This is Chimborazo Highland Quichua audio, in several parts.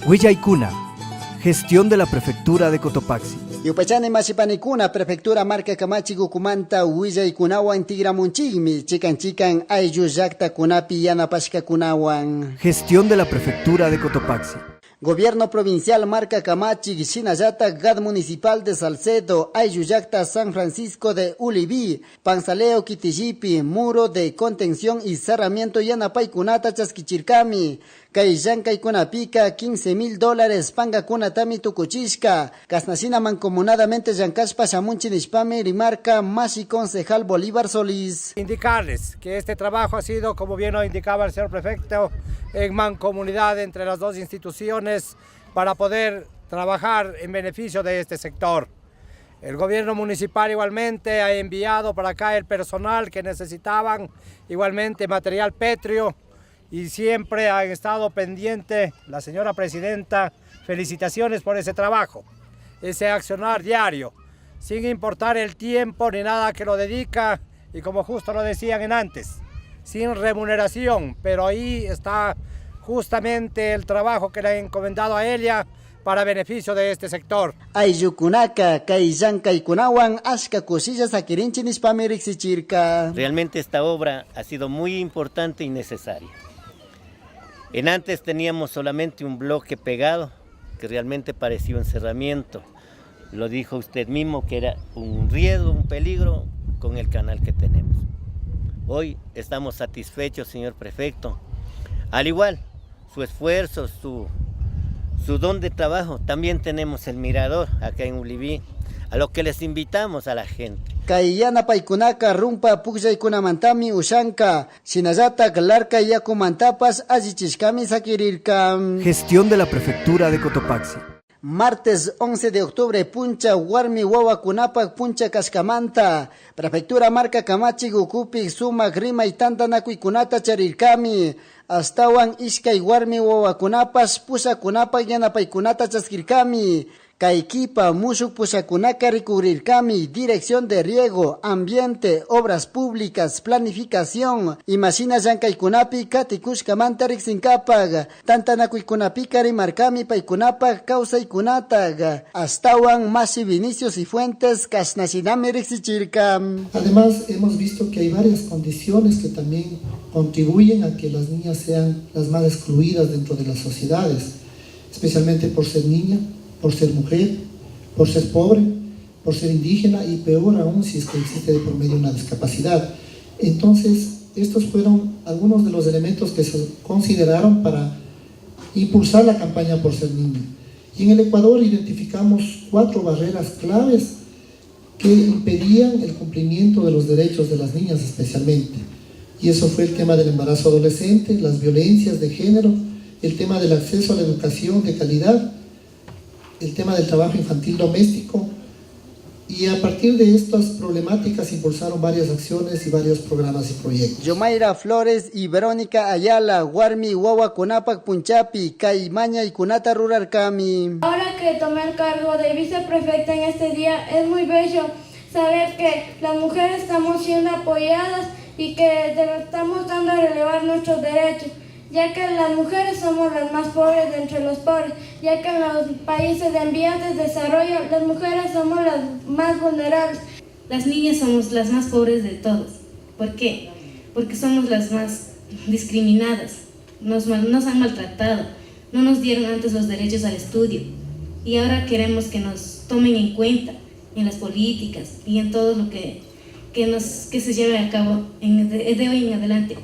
Huillaykuna, gestión de la Prefectura de Cotopaxi. Yupaychani mashipanikuna prefectura marka kamachik ukumanta willaykunawan tigramunchikmi chikan chikan ayllu llaktakunapi yanapashkakunawan. Gestión de la Prefectura de Cotopaxi. Gobierno Provincial Marka Kamachik shinallatak GAD Municipal de Salcedo, ayllu llakta San Francisco de Uliví, Panzaleo kitillipi, muro de contención y cerramiento yanapaykunata chaskichirkami. Kay llankaykunapika 15 mil dólares pankakunatami tukuchishka. Kashnashina mancomunadamente llankashpa shamunchik nishpami rimarka mashi concejal Bolívar Solís. Indicarles que este trabajo ha sido, como bien lo indicaba el señor prefecto, en mancomunidad entre las dos instituciones para poder trabajar en beneficio de este sector. El gobierno municipal igualmente ha enviado para acá el personal que necesitaban, igualmente material pétreo, y siempre han estado pendiente la señora presidenta. Felicitaciones por ese trabajo, ese accionar diario, sin importar el tiempo ni nada que lo dedica, y como justo lo decían en antes, sin remuneración, pero ahí está justamente el trabajo que le han encomendado a ella para beneficio de este sector. Ayllukunaka kay llankaykunawan ashka kushilla sakirinchik nishpami riksichirka. Realmente esta obra ha sido muy importante y necesaria. En antes teníamos solamente un bloque pegado que realmente parecía un cerramiento. Lo dijo usted mismo que era un riesgo, un peligro con el canal que tenemos. Hoy estamos satisfechos, señor prefecto. Al igual, su esfuerzo, su don de trabajo, también tenemos el mirador acá en Uliví, a lo que les invitamos a la gente. Kay yanapaykunaka rumpa pukllaykunamantami ushanka, shinallatak larka yakumantapash allichishkami sakirirka. Gestión de la Prefectura de Cotopaxi. Martes 11 de octubre puncha warmi wawakunapak puncha kashkamanta. Prefectura marka kamachik ukupi sumak rimay tantanakuykunata charirkami. Ashtawan ishkay warmi wawakunapash pushakunapak yanapaykunata chaskirkami. Kay kipa mushuk pushakunaka rikurirkami Dirección de Riego, Ambiente, Obras Públicas, Planificación, imashina llankaykunapi katikushkamanta riksinkapak, tantanakuykunapika rimarkami paykunapak kawsaykunatak, ashtawan mashi Vinicio Cifuentes kashnashinami riksichirka. Además, hemos visto que hay varias condiciones que también contribuyen a que las niñas sean las más excluidas dentro de las sociedades, especialmente por ser niña, por ser mujer, por ser pobre, por ser indígena y peor aún si es que existe de por medio una discapacidad. Entonces, estos fueron algunos de los elementos que se consideraron para impulsar la campaña por ser niña. Y en el Ecuador identificamos 4 barreras claves que impedían el cumplimiento de los derechos de las niñas especialmente. Y eso fue el tema del embarazo adolescente, las violencias de género, el tema del acceso a la educación de calidad, el tema del trabajo infantil doméstico, y a partir de estas problemáticas impulsaron varias acciones y varios programas y proyectos. Yomaira Flores y Verónica Ayala, warmi wawakunapak punchapi, kay mañaykunata rurarkami. Ahora que tomé el cargo de viceprefecta en este día, es muy bello saber que las mujeres estamos siendo apoyadas y que estamos dando a relevar nuestros derechos, ya que las mujeres somos las más pobres de entre los pobres, ya que en los países en vías de desarrollo las mujeres somos las más vulnerables. Las niñas somos las más pobres de todos. ¿Por qué? Porque somos las más discriminadas, nos han maltratado, no nos dieron antes los derechos al estudio y ahora queremos que nos tomen en cuenta en las políticas y en todo lo que se lleve a cabo de hoy en adelante.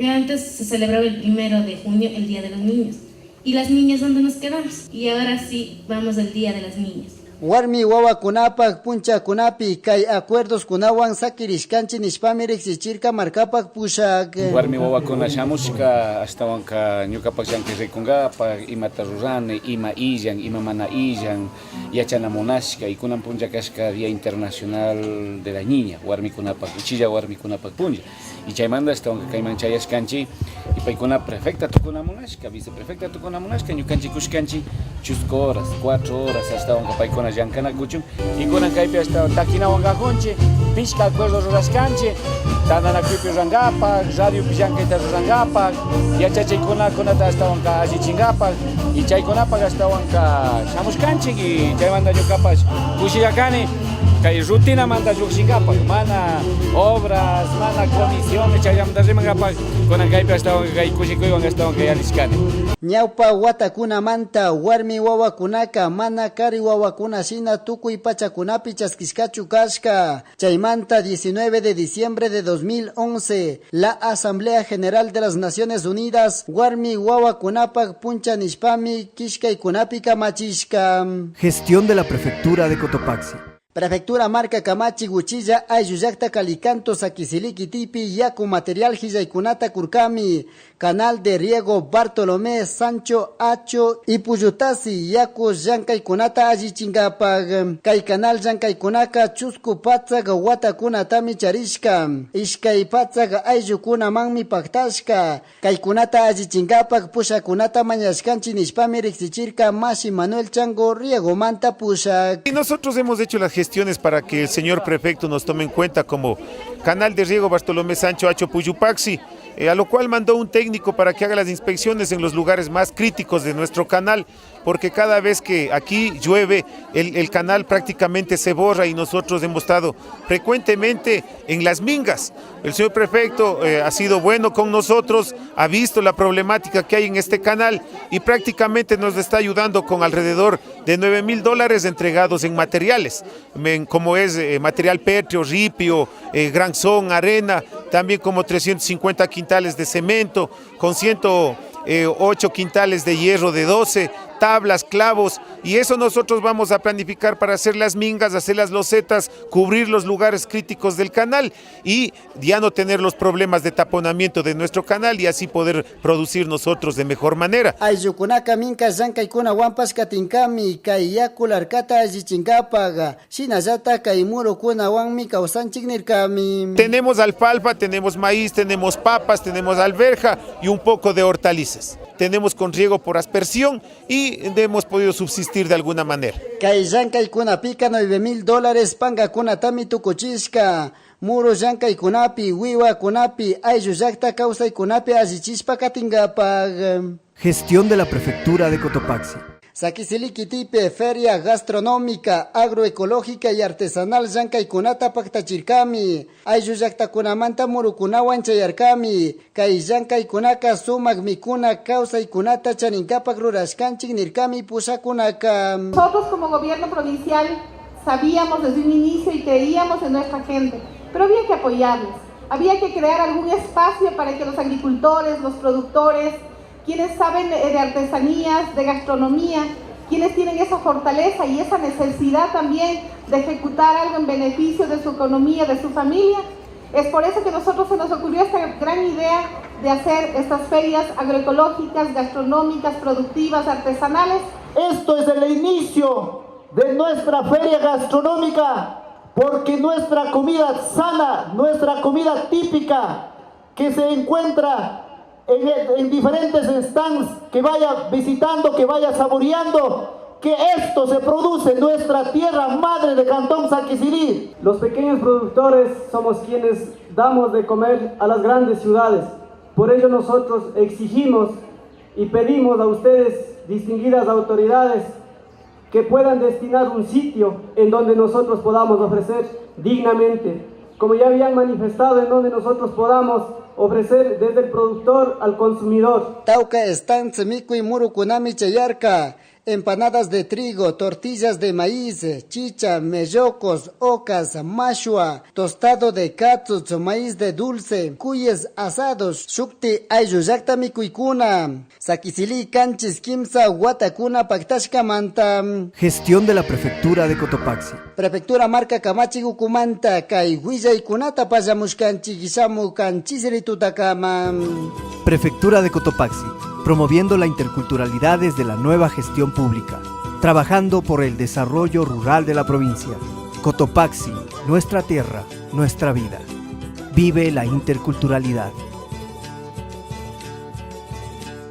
Antes se celebraba el 1 de junio, el Día de los Niños. ¿Y las niñas dónde nos quedamos? Y ahora sí vamos al Día de las Niñas. Warmi wawakunapak punchakunapi kay acuerdos kunawan sakirishkanchik nishpami riksichirka markapak pushak. Warmi wawakuna shamushka ashtawanka ñukapak llankay rikunkapak imata rurani, ima illan, ima mana illan, yachana munashka y kunan punlla kashka Día Internacional de la Niña, warmikunapak, uchilla warmikunapak punlla. Y chaymanta ashtawanka kayman chayashkanchik y paykuna prefecta tukuna munashka, viceprefecta tukuna munashka, ñukanchik kushkanchik chusku horas, 4 horas ashtawanka paykuna llankanakuchun y kunan kaypi ashtawan takinawan kajunchik. Pishka acuerdo rurashkanchik, tantanakuypi rurankapak, radiopi llankayta rurankapak, yachachiykunakunata ashtawanka allichinkapak y chaykunapak ashtawanka shamushkanchik y chaymanta ñukapash kushilla kani kay rutinamanta llukshinkapak, mana obras, mana comisiones chayllamanta rimankapak kunan kaypi ashtawanka kay kushikuywan ashtawanka yallishkani. Ñawpa watakunamanta warmi wawakunaka mana kari wawakuna shina tukuy pachakunapi chaskishkachu kashka. Chaymanta 19 de diciembre de 2011, la Asamblea General de las Naciones Unidas warmi wawakunapak puncha nishpami kishkaykunapi kamachishka. Gestión de la Prefectura de Cotopaxi. Prefectura marka kamachik uchilla ayllu llakta Calicanto Saquisilí kitipi yaku material hillaykunata kurkami Canal de Riego Bartolomé Sancho Acho y Puyutasi yaku llankaykunata allichinkapak. Kay canal llankaykunaka chusku patsak watakunatami charishka. Ishkay patsak ayllukunamanmi paktashka. Kaykunata allichinkapak pushakunata mañashkanchik nishpami riksichirka mashi Manuel Chango Riegomanta pushak. Y nosotros hemos hecho las gestiones para que el señor prefecto nos tome en cuenta como Canal de Riego Bartolomé Sancho Acho Puyupaxi, a lo cual mandó un técnico para que haga las inspecciones en los lugares más críticos de nuestro canal, porque cada vez que aquí llueve, el canal prácticamente se borra y nosotros hemos estado frecuentemente en las mingas. El señor prefecto ha sido bueno con nosotros, ha visto la problemática que hay en este canal y prácticamente nos está ayudando con alrededor de nueve mil dólares entregados en materiales, como es material pétreo, ripio, granzón, arena, también como 350 quintales de cemento, con ciento ocho quintales de hierro de 12, tablas, clavos, y eso nosotros vamos a planificar para hacer las mingas, hacer las losetas, cubrir los lugares críticos del canal y ya no tener los problemas de taponamiento de nuestro canal y así poder producir nosotros de mejor manera. Ayllukunaka minka llankaykunawanpash katinkami, kay yaku larkata allichinkapak, shinallata kay murukunawanmi kawsanchik nirkami. Tenemos alfalfa, tenemos maíz, tenemos papas, tenemos alberja y un poco de hortalizas. Tenemos con riego por aspersión y hemos podido subsistir de alguna manera. Kay llankaykunapika nueve mil dólares pankakunatami tukuchishka. Muru llankaykunapi, wiwakunapi, ayllu llakta kawsaykunapi allichishpa katinkapak. Gestión de la Prefectura de Cotopaxi. Saquisilí kitipi, feria gastronómica, agroecológica y artesanal llankaykunata paktachirkami. Ayllu llaktakunamanta murukunawan chayarkami. Kay llankaykunaka sumak mikuna kawsaykunata chaninkapak rurashkanchik nirkami pushakunaka. Nosotros como gobierno provincial sabíamos desde un inicio y creíamos en nuestra gente, pero había que apoyarles, había que crear algún espacio para que los agricultores, los productores, quienes saben de artesanías, de gastronomía, quienes tienen esa fortaleza y esa necesidad también de ejecutar algo en beneficio de su economía, de su familia. Es por eso que a nosotros se nos ocurrió esta gran idea de hacer estas ferias agroecológicas, gastronómicas, productivas, artesanales. Esto es el inicio de nuestra feria gastronómica, porque nuestra comida sana, nuestra comida típica, que se encuentra en diferentes stands, que vaya visitando, que vaya saboreando, que esto se produce en nuestra tierra madre de Cantón Saquisilí. Los pequeños productores somos quienes damos de comer a las grandes ciudades. Por ello nosotros exigimos y pedimos a ustedes, distinguidas autoridades, que puedan destinar un sitio en donde nosotros podamos ofrecer dignamente, como ya habían manifestado, en donde nosotros podamos ofrecer desde el productor al consumidor. Tauca stands mikuy murukunami chayarka, empanadas de trigo, tortillas de maíz, chicha, mellocos, ocas, mashua, tostado de katsuts, maíz de dulce, cuyes asados, shukti ayllu llakta mikuykuna, Saquisilí, kanchis, kimsa, watakuna, paktashkamanta. Gestión de la Prefectura de Cotopaxi. Prefectura marka kamachik ukumanta, kay willaykunata pasamushkanchik, shamu kanchisritutakama. Prefectura de Cotopaxi, promoviendo la interculturalidad desde la nueva gestión pública, trabajando por el desarrollo rural de la provincia. Cotopaxi, nuestra tierra, nuestra vida. Vive la interculturalidad.